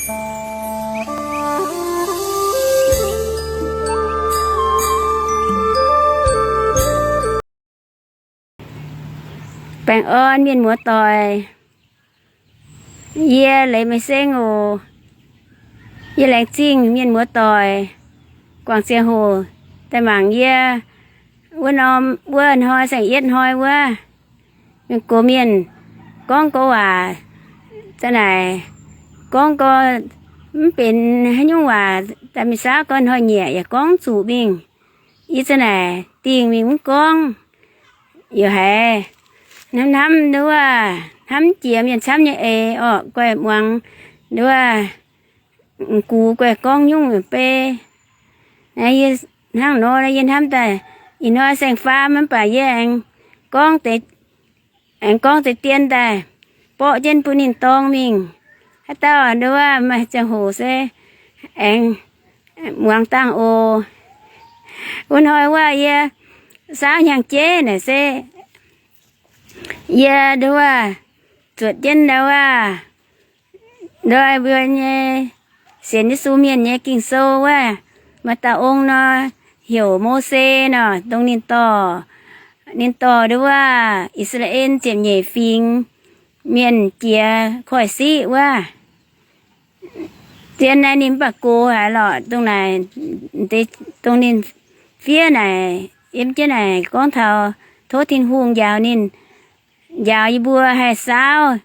Baengh orn mienh muoz-doic, yie Leiz Meih Seng oc. Yie laengz zingh mienh muoz-doic guangc ziangh hoc daaih mangc yie wuov norm, wuov hnoi saeng-yietv hnoi wuov. Mienh gox mienh gorngv gorx waac, za'naaic gorngv gorx mv benx haaix nyungc waac, daaih mingh saauv gorx hnoi-nyieqc yaac gorngv zuqc mingh. Yie za'naaic dingh mingh mv gorngv. Yaac haiz hnamv hnamv nduov, hnamv jiex mienh camv nyei eix orqc, guaih muangx nduov, m'gux guaih gorngv nyungc bei. Naaiv yie hnangv nor, yie hnamv daaih ih hnoi saeng-faam mv baac yie aengx gorngv deix, aengx gorngv deix dien daaih borqv jienv bun ninh dorng mingh. Haaix dauh nduov maaih ziangh hoc se aengx muangx dangh oc. Wuov hnoi wuov yie saauv hnyangx-jeiv naaic se yie nduov zuotc jienv nduov, nduov mbuo nyei sienx Yesu mienh nyei Ging-Sou wuov, maaih dauh ong nor heuc Mose nor, dongh ninh dorh, ninh dorh nduov I^saa^laa^en ziepc nyeic fingx mienh jiex koiv-siqv wuov. Zien naaiv ninh mv baac gox haic lorqc. Dongh naaic, dongh ninh fiev naaic, yiem jienv naaic gorngv taux tov Tin-Hungh njaaux ninh, njaaux yie mbuo haih saauv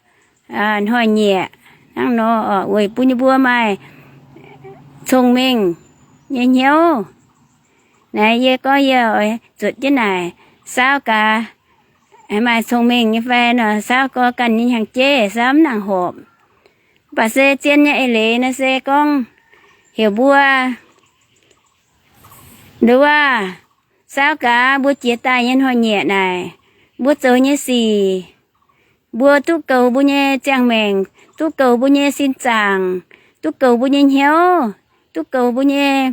hnoi-nyieqc hnangv nor, weic bun yie mbuo maaih cong-mengh nyei hnyouv. Naaiv yie gorngv yie oix zuotc jienv naaic saauv gaax, maaih cong-mengh nyei fai nor, saauv gorx ganh nyei hnyangx-jeiv saauv mv nangc horpc. Mv baac se zien nyei eix leiz naaiv se gorngv heuc mbuo nduov saauv gaax mbuo jiex daaih nyei hnoi-nyieqc naaic, mbuo zoux nyei sic, mbuo duqv goux mbuo nyei ziangh maengc, duqv goux mbuo nyei sin zaangc, duqv goux mbuo nyei hnyouv, duqv goux mbuo nyei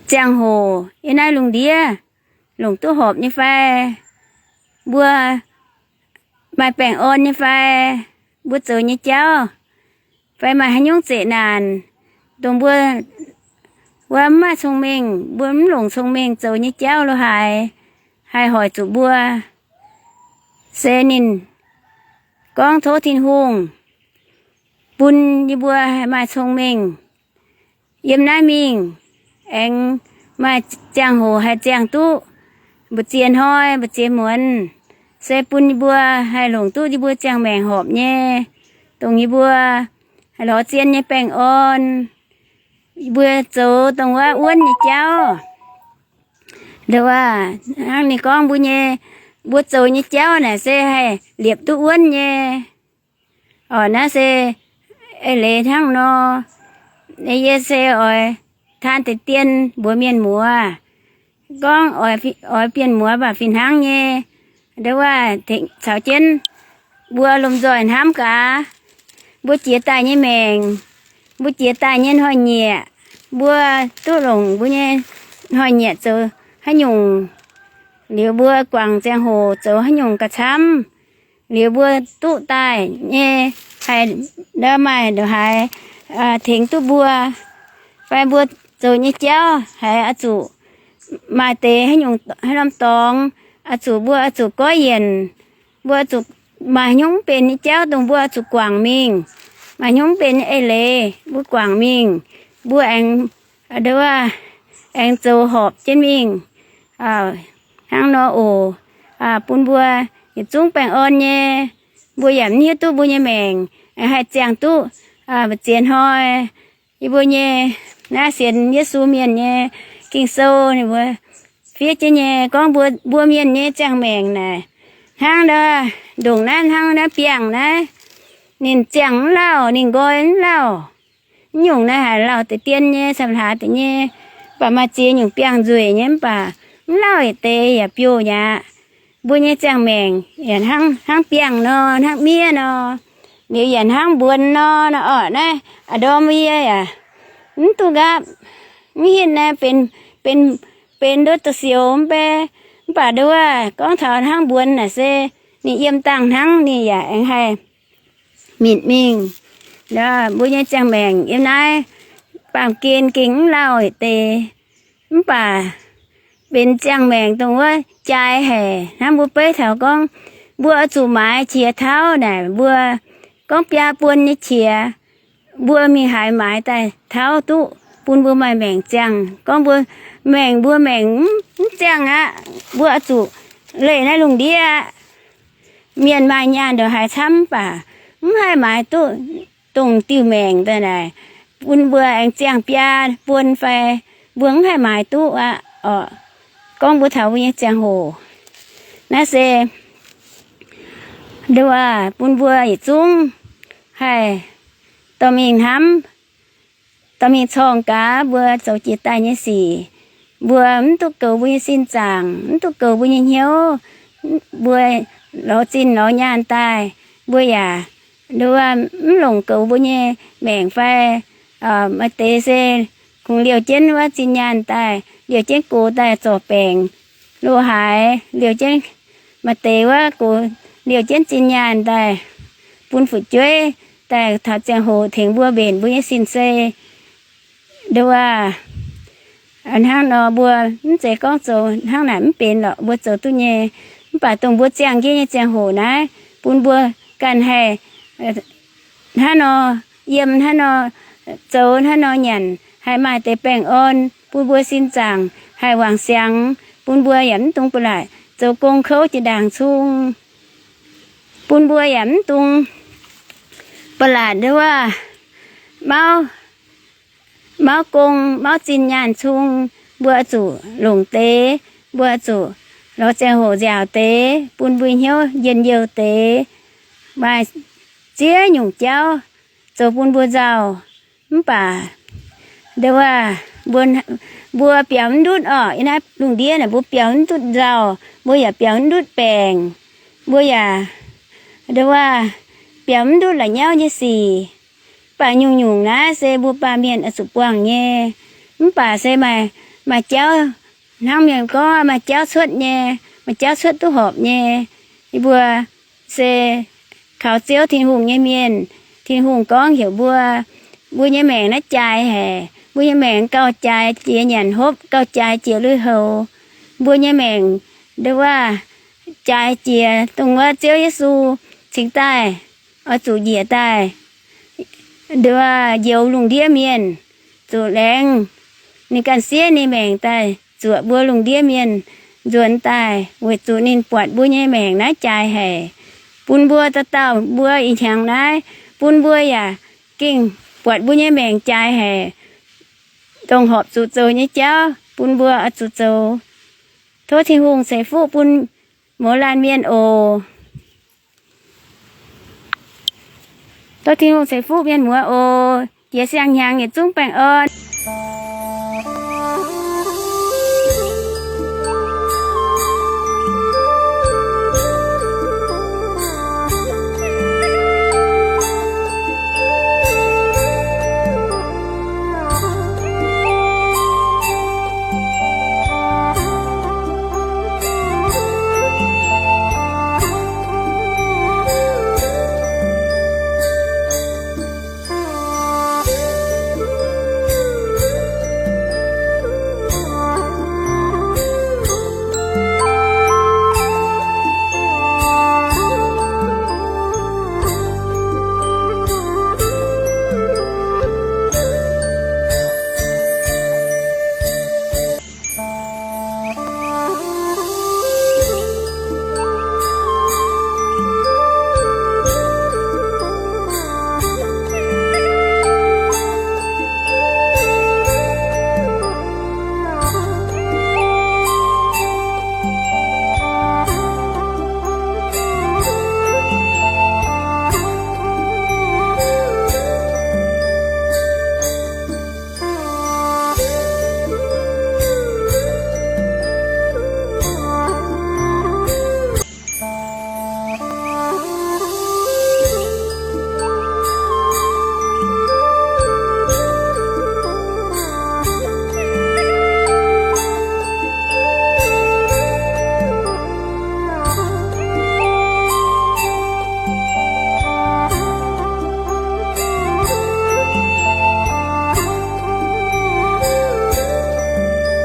ziangh hoc yiem naaiv lungh ndiev longc duqv horpc nyei fai, mbuo maaih baengh orn nyei fai, mbuo zoux nyei jauv fai maaih haaix nyungc zeqc naanc, dongh mbuo wuov mv maaih cong-mengh, mbuo mv longc cong-mengh zoux nyei jauv lo haaix, haih hoic zuqc mbuo. Se ninh gorngv tov Tin-Hungh bun yie mbuo haih maaih cong-mengh. Yiem naaiv mingh aengx maaih ziangh hoc haih ziangh duqv mbu'ziex hnoi mbu'ziex muonz, se bun yie mbuo haih longc duqv yie mbuo ziangh maengc horpc nyei, dongh yie mbuo lorz zien nyei baengh orn, yie mbuo zoux dongh wuov wuonv nyei jauv. Nduov hnangv ninh gorngv mbuo nyei, mbuo zoux nyei jauv naaic se haih liepc duqv wuonv nyei. Oc, naaiv se eix leiz hnangv nor. Yie se oix taan deix dien mbuox mienh muoz, gorngv oix bienh muoz mv baac fih hnangv nyei. Nduov caux jienv mbuo lomh nzoih hnamv gaax, mbuo jiex daaih nyei maengc, mbuo jiex daaih nyei hnoi-nyieqc, mbuo duqv longc mbuo nyei hnoi-nyieqc zoux haaix nyungc, liuz mbuo guangc ziangh hoc zoux haaix nyungc gauh camv, liuz mbuo duqv daaih nyei haih maaih ndongc haaix tengx duqv mbuo, fai mbuo zoux nyei jauv haiz oix zuqc maaih deix haaix nyungc haaix norm dorngx, oix zuqc mbuo oix zuqc goiv yienc, mbuo oix zuqc maaih haaix nyungc mv benx nyei jauv dongh mbuo oix zuqc guangc mingh, maaih haaix nyungc mv benx nyei eix leiz mbuo guangc mingh, mbuo aengx nduov aengx zoux horpc jienv mingh. Hnangv nor oc, bun mbuo yietc zungv baengh orn nyei. Mbuo yaac mv hiuv duqv mbuo nyei maengc haih ziangh duqv mbu'ziex hnoi. Yie mbuo nyei naaiv sienx Yesu mienh nyei Ging-Sou ninh mbuo fiev jienv nyei gorngv mbuo, mbuo mienh nyei ziangh maengc naaic hnangv ndongc naaiv, hnangv naaiv biangh naaiv, ninh ziangh mv lauh, ninh nqoi mv lauh. Mv nyungc naaiv haic lauh deix dien nyei, camv hlaax deix nyei, mv baac maaih ziex nyungc biangh nzueic nyei, mv baac mv lauh yietc deix yaac biouh mi'aqv. Mbuo nyei ziangh maengc yaac hnangv, hnangv biangh nor, hnangv miev nor, liuz yaac hnangv mbuonx nor, nor orqc. Naaiv a'ndorm yie yaac mv duqv nqaapv, mv hitv naaiv benx, benx, benx nduov da'sioux mv bei, mv baac nduov gorngv taux hnangv mbuonx naaic se ninh yiem dangh hnangv ninh yaac aengx haih mitc mingh. Mbuo nyei ziangh maengc yiem naaiv baamh gen gengh mv lauh deix, mv baac benx ziangh maengc dongh wuov jaaix haic. Hnangv mbuo beiv taux gorngv, mbuo oix zuqc maaiz qiex tauv naaic, mbuo gorngv biaa buon nyei qiex, mbuo mingh haaix maaiz daaih tauv duqv bun mbuo maaih maengc ziangh. Gorngv mbuo maengc, mbuo maengc mv ziangh aqv, mbuo oix zuqc leih naaiv lungh ndiev aqv. Mienh maaih nyaanh ndongc haaix camv mv baac mv haih maaiz duqv dongh diuh maengc daaih naaic bun mbuo aengx ziangh biaa buon fai mbuo mv haih maaiz duqv aqv orqc. Gorngv mbuo taux mbuo nyei ziangh hoc naaiv se nduov bun mbuo yietc zungv haih dorh mingh hnamv, dorh mingh corng gaax mbuo zoux jiex daaih nyei sic. Mbuo mv duqv goux mbuo nyei sin zaangc, mv duqv goux mbuo nyei hnyouv. Mbuo lorz zinh lorz nyaanh daaih, mbuo yaac nduov mv longc goux mbuo nyei maengc fai maaih deix se kungx liouh jienv wuov zinh nyaanh daaih, liouh jienv gox daaih zorc baengc, loz-haaix liouh jienv, maaih deix wuov gox liouh jienv zinh nyaanh daaih bun fu'jueiv daaih taux ziangh hoc tengx mbuo mbenc mbuo nyei sin-sei. Nduov hnangv nor mbuo mv zeiz gorngv zoux hnangv naaic mv benx lorqc, mbuo zoux duqv nyei. Mv baac dongh mbuo ziangh jienv nyei ziangh hoc naaiv bun mbuo ganh haih hnangv nor yiem, hnangv nor zoux, hnangv nor nyanc, haih maaih deix baengh orn, bun mbuo sin zaangc haih wangc siangx, bun mbuo yaac mv dungx ba'laqc zoux gong kouv jiex ndaangc cung, bun mbuo yaac mv dungx ba'laqc nduov mauv, mauv gong mauv zinh nyaanh cung. Mbuo oix zuqc longc deix, mbuo oix zuqc lorz ziangh hoc nziaauc deix, bun mbuo hnyouv njien-youh deix, maaih ziex nyungc jauv zoux bun mbuo nzauh. Mv baac nduov mbuo biaux mv ndutv orqc, yiem naaiv lungh ndiev naaic mbuo biaux mv ndutv nzauh, mbuo yaac biaux mv ndutv baengc, mbuo yaac nduov biaux mv ndutv la'nyauv nyei sic. Mv baac nyungc-nyungc naaiv se mbuo baamh mienh oix zuqc buangh nyei. Mv baac se maaih, maaih jauv, hnangv mienh gorngv maaih jauv cuotv nyei, maaih jauv cuotv duqv horpc nyei. Yie mbuo se kaux Ziouv Tin-Hungh nyei mienh. Tin-Hungh gorngv heuc mbuo, mbuo nyei maengc naaiv jaaix haic. Mbuo nyei maengc gauh jaaix jiex nyanc hopv, gauh jaaix jiex lui-houx. Mbuo nyei maengc nduov jaaix jiex dongh wuov Ziouv Yesu cingx daaih oix zuqc njiec daaih nduov njoux lungh ndiev mienh, zuqc laengz ninh ganh siev ninh maengc daaih zuoqc mbuo lungh ndiev mienh nzuonx daaih, weic zuqc ninh buatc mbuo nyei maengc naaiv jaaix haic. Bun mbuo dauh dauh mbuo ih hnyangx naaiv, bun mbuo yaac gengh buatc mbuo nyei maengc jaaix haic, dongh horpc zuqc zoux nyei jauv bun mbuo oix zuqc zoux. Tov Tin-Hungh ceix fuqv bun mouz laanh mienh oc. Tov Tin-Hungh ceix fuqv mienh muoz oc. Jiex siang-hnyangx yietc zungv baengh orn.